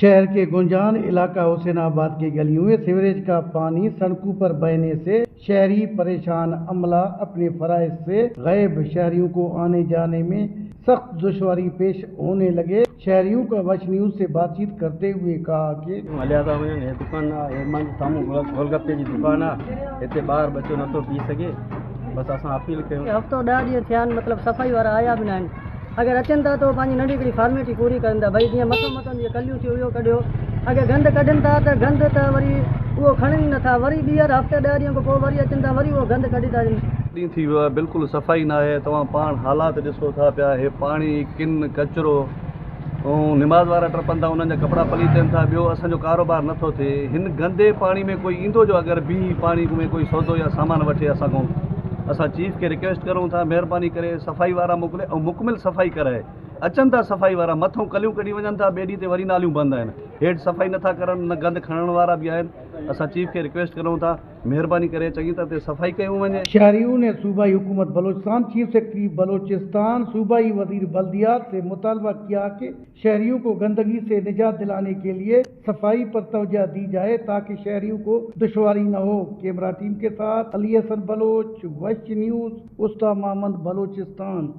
शहर के गुंजान इलाका हुसैनाबाद की गलियों में सीवरेज का पानी सड़कों पर बहने से शहरी परेशान, अमला अपने फराइज से गायब, शहरियों को आने जाने में सख्त दुश्वारी पेश होने लगे। शहरियों का वश न्यूज से बातचीत करते हुए कहा कि हलिया था वञनि। हे दुकान आहे, हे मुंहिंजे साम्हूं गोलगप्पे जी दुकान आहे, हिते ॿार बच्चो नथो पी सघे, बसि असां अपील कयूं। हफ़्तो 10 ॾींहं थिया आहिनि, मतिलबु सफ़ाई वारा आया बि न आहिनि। अगरि अचनि था त उहो पंहिंजी नंढी हिकिड़ी फॉर्मेलिटी पूरी कनि था, भई जीअं मथो मथो जीअं कलियूं थियूं उहो कढियो। अगरि गंद कढनि था त गंद त वरी उहो खणनि ई नथा, वरी ॿीहर हफ़्ते 10 ॾींहं खां पोइ वरी अचनि था, वरी उहो गंद कढी था वञनि। ॾींहुं थी वियो आहे, बिल्कुलु सफ़ाई न आहे। तव्हां पाण हालात ॾिसो था पिया, हे पाणी किन कचरो ऐं निमाज़ वारा टपनि था, उन्हनि जा कपिड़ा पली थियनि था। ॿियो असांजो कारोबार नथो थिए। हिन गंदे पाणी में कोई ईंदो जो अगरि बीह पाणी में कोई सौदो या सामान वठे असां खां? असां चीफ खे रिक्वेस्ट करूँ था, महिरबानी करे सफ़ाई वारा मोकिले ऐं मुकमिल सफ़ाई कराए। अचनि था सफ़ाई वारा, मथां कलियूं कढी वञनि था, ॿिए ॾींहं ते वरी नालियूं बंदि आहिनि, हेठि सफ़ाई नथा करनि, न गंद खणण वारा बि आहिनि। असां चीफ खे रिक्वेस्ट करूँ था, महिरबानी करे चङी तरह ते सफ़ाई कयूं वञे। शहरियों ने सूबाई हुकूमत बलोचिस्तान, चीफ सेक्रेटरी बलोचिस्तान, सूबाई वजीर बल्दियात से मुतालबा किया कि शहरियों को गंदगी से निजात दिलाने के लिए सफाई पर तवज्जो दी जाए ताकि शहरियों को दुश्वारी न हो। कैमरा टीम के साथ अली हसन बलोच, वश न्यूज़, उस्ता मोहम्मद, बलोचिस्तान।